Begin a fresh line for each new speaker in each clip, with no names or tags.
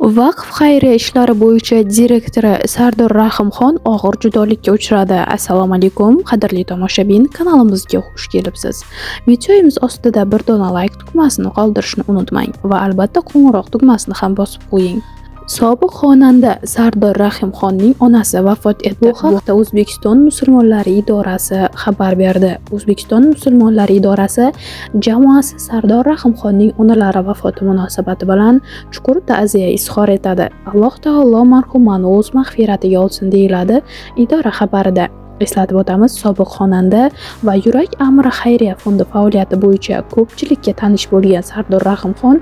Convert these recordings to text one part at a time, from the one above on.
Vaqf xayriya ishlari bo'yicha direktori Sardor Rahimxon og'ir judolikka uchradi. Assalomu alaykum, qadrli tomoshabin, kanalimizga xush kelibsiz. Videomiz ostida bir dona like tugmasini qoldirishni unutmang va albatta qo'ng'iroq tugmasini ham bosib qo'ying. Sobiq xonanda Sardor Rahimxonning onasi vafot etdi. Bu haqda O'zbekiston musulmonlari idorasi xabar berdi. O'zbekiston musulmonlari idorasi jamoasi Sardor Rahimxonning onalari vafoti munosabati bilan chuqur ta'ziya izhor etadi. Alloh taolo marhumani o'z mag'firatiga olsin, deyiladi idora xabarida. Eslatib o'tamiz, sobiq xonanda va Yurak amri xayriya fondi faoliyati bo'yicha ko'pchilikka tanish bo'lgan Sardor Rahimxon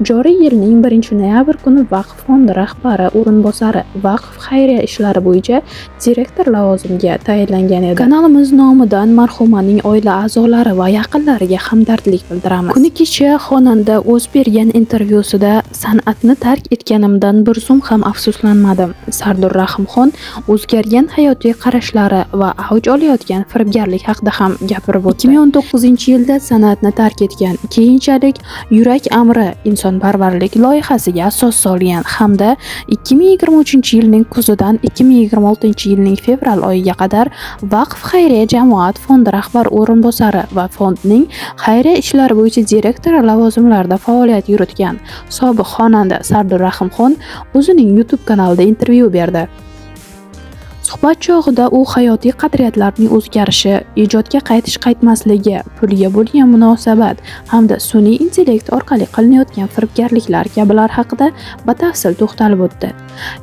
joriy yilning 1-noyabr kuni Vaqf fondi rahbari o'rinbosari, Vaqf xayriya ishlari bo'yicha direktor lavozimiga tayinlangan edi. Kanalimiz nomidan marhumaning oila a'zolari va yaqinlariga hamdardlik bildiramiz. Kuni kecha xonanda o'z bergan intervyusida san'atni tark etganimdan bir zum ham afsuslanmadim. Sardor Rahimxon o'zgargan hayotiy qarashlari va avj olayotgan firibgarlik haqida ham gapirib o'tdi. 2019-yilda san'atni tark etgan, keyinchalik Yurak amri insonparvarlik loyihasiga asos solgan hamda 2023-yilning kuzidan 2026-yilning fevral oyiga qadar Vaqf xayriya jamoat fondi rahbar o'rinbosari va fondning xayriya ishlari bo'yicha direktori lavozimlarida faoliyat yuritgan sobiq xonanda Sardor Rahimxon o'zining YouTube kanalida intervyu berdi. Suhbat chog'ida u hayotiy qadriyatlarning o'zgarishi, ijodga qaytish qaytmasligi, pulga bo'lgan munosabat hamda sun'iy intellekt orqali qilinayotgan firibgarliklar kabilar haqida batafsil to'xtalib o'tdi.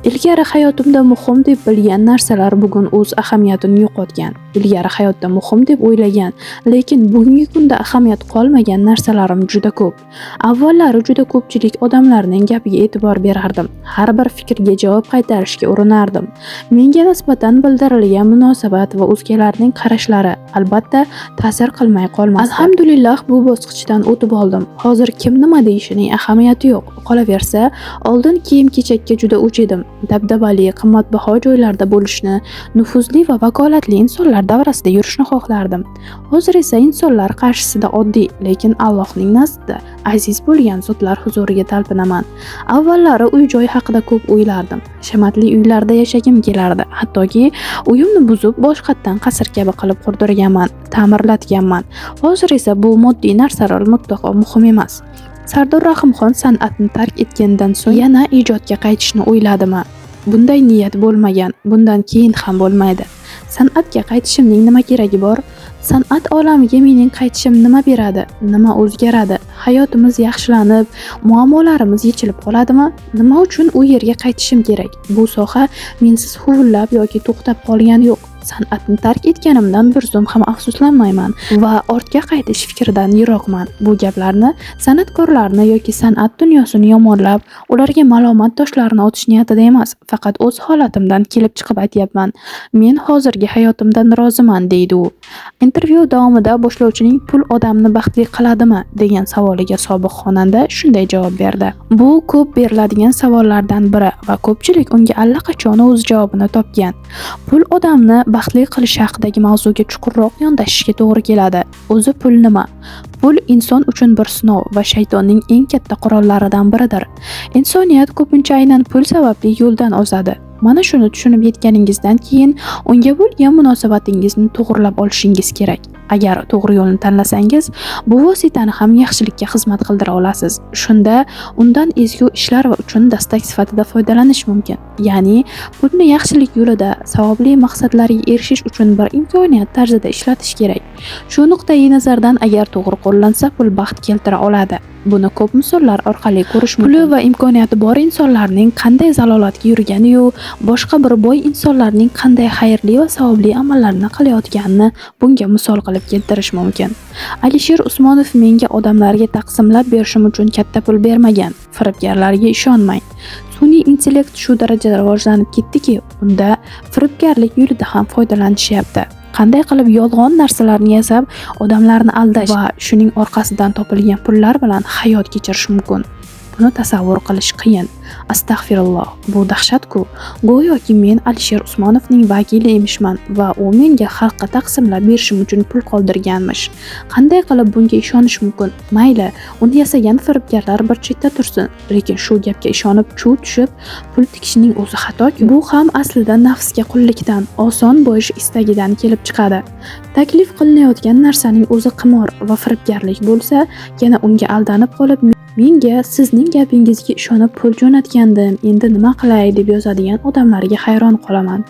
Ilgari hayotimda muhim deb bilgan narsalar bugun o'z ahamiyatini yo'qotgan. Ilgari hayotda muhim deb o'ylagan, lekin bugungi kunda ahamiyat qolmagan narsalarim juda ko'p. Avvallari juda ko'pchilik odamlarning gapiga e'tibor berardim. Har bir fikrga javob qaytarishga urinardim. Menga nisbatan bildirilgan munosabat va o'zgalarning qarashlari albatta ta'sir qilmay qolmasdi. Alhamdulillah, bu bosqichdan o'tib oldim. Hozir kim nima deyishining ahamiyati yo'q. Qolaversa, oldin kiyim-kechakka juda o'ch edim. Dabdabali, qimmatbaho joylarda bo'lishni, nufuzli va vakolatli insonlar davrasida yurishni xohlardim. Hozir esa insonlar qarshisida oddiy, lekin Allohning nazdida aziz bo'lgan zotlar huzuriga talpinaman. Avvallari uy-joy haqida ko'p o'ylardim. Hashamatli uylarda yashagim kelardi. Hattoki uyimni buzib, boshqatdan qasr kabi qilib qurdirganman, ta'mirlatganman. Hozir esa bu moddiy narsalar mutlaqo muhim emas. Sardor Rahimxon san'atni tark etgandan so'ng yana ijodga qaytishni o'yladimi? Bunday niyat bo'lmagan, bundan keyin ham bo'lmaydi. San'atga qaytishimning nima keragi bor? San'at olamiga mening qaytishim nima beradi? Nima o'zgaradi? Hayotimiz yaxshilanib, muammolarimiz yechilib qoladimi? Nima uchun u yerga qaytishim kerak? Bu soha mensiz huvillab yoki to'xtab qolgani yo'q. San'atni tark etganimdan bir zum ham afsuslanmayman va ortga qaytish fikridan yiroqman. Bu gaplarni san'atkorlarni yoki san'at dunyosini yomonlab, ularga malomat toshlarini otish niyatida emas, faqat o'z holatimdan kelib chiqib aytyapman. Men hozirgi hayotimdan roziman, deydi u. Intervyu davomida boshlovchining pul odamni baxtli qiladimi degan savoliga sobiq xonanda shunday javob berdi. Bu ko'p beriladigan savollardan biri va ko'pchilik unga allaqachon o'z javobini topgan. Pul odamni baxtli qilish haqidagi mavzuga chuqurroq yondashishga to'g'ri keladi. O'zi pul nima? Pul inson uchun bir sinov va shaytonning eng katta qurollaridan biridir. Insoniyat ko'pincha aynan pul sababli yo'ldan ozadi. Mana shuni tushunib yetganingizdan keyin unga bo'lgan munosabatingizni to'g'rilab olishingiz kerak. Agar to'g'ri yo'lni tanlasangiz, bu vositani ham yaxshilikka xizmat qildira olasiz. Shunda undan ezgu ishlar va uchun dastak sifatida foydalanish mumkin. Ya'ni pulni yaxshilik yo'lida, savobli maqsadlarga erishish uchun bir imkoniyat tarzida ishlatish kerak. Shu nuqtai nazardan agar to'g'ri qo'llansa, pul baxt keltira oladi. Buni ko'p misollar orqali ko'rish mumkin. Puli va imkoniyati bor insonlarning qanday zalolatga yurgani-yu, boshqa bir boy insonlarning qanday xayrli va savobli amallarni qilayotganini bunga misol qilib keltirish mumkin. Alisher Usmonov menga odamlarga taqsimlab berishim uchun katta pul bermagan. Firibgarlarga ishonmang. Sun'iy intellekt shu darajada rivojlanib ketdiki, unda firibgarlik yo'lida ham foydalanishyapti. Qanday qilib yolg'on narsalarni yasab, odamlarni aldash va shuning orqasidan topilgan pullar bilan hayot kechirish mumkin. Buni tasavvur qilish qiyin. Astag'firulloh, bu dahshat-ku. Go'yoki men Alisher Usmonovning vakili emishman va u menga xalqqa taqsimlab berishim uchun pul qoldirganmish. Qanday qilib bunga ishonish mumkin? Mayli, uni yasagan firibgarlar bir chetda tursin, lekin shu gapga ishonib chuv tushib pul tikishning o'zi xato-ku. Bu ham aslida nafsga qullikdan, oson boyish istagidan kelib chiqadi. Taklif qilinayotgan narsaning o'zi qimor va firibgarlik bo'lsa, yana unga aldanib qolib, menga sizning gapingizga ishonib pul jo'natgandim, endi nima qilay deb yozadigan odamlarga hayron qolaman.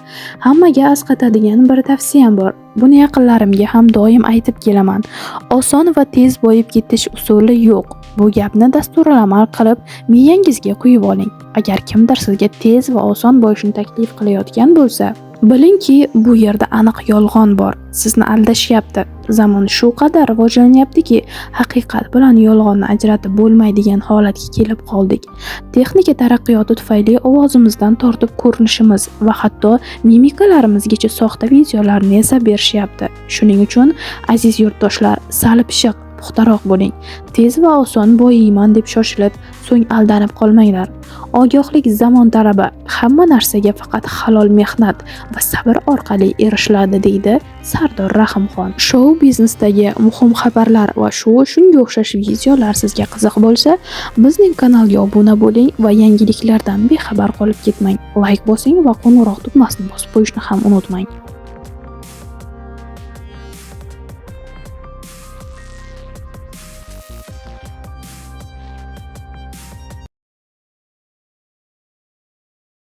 Hammaga asqatadigan bir tavsiyam bor. Buni yaqinlarimga ham doim aytib kelaman. Oson va tez boyib ketish usuli yo'q. Bu gapni dasturlamal qilib miyangizga quyib oling. Agar kimdir sizga tez va oson boyishni taklif qilayotgan bo'lsa, bilingki, bu yerda aniq yolg'on bor. Sizni aldashyapti. Zamon shu qadar rivojlanyaptiki, haqiqat bilan yolg'onni ajratib bo'lmaydigan holatga kelib qoldik. Texnika taraqqiyoti tufayli ovozimizdan tortib ko'rinishimiz va hatto mimikalarimizgacha soxta videolarni yasab berishyapti. Shuning uchun, aziz yurtdoshlar, sal pishiq, puxtaroq bo'ling. Tez va oson boyiyman deb shoshilib, so'ng aldanib qolmanglar. Ogohlik zamon talabi. Hamma narsaga faqat halol mehnat va sabr orqali erishiladi, deydi Sardor Rahimxon. Shou biznesdagi muhim xabarlar va shu shunga o'xshash videolar sizga qiziq bo'lsa, bizning kanalga obuna bo'ling va yangiliklardan bexabar qolib ketmang. Layk bosing va qo'ng'iroq tugmasini bosib qo'yishni ham unutmang.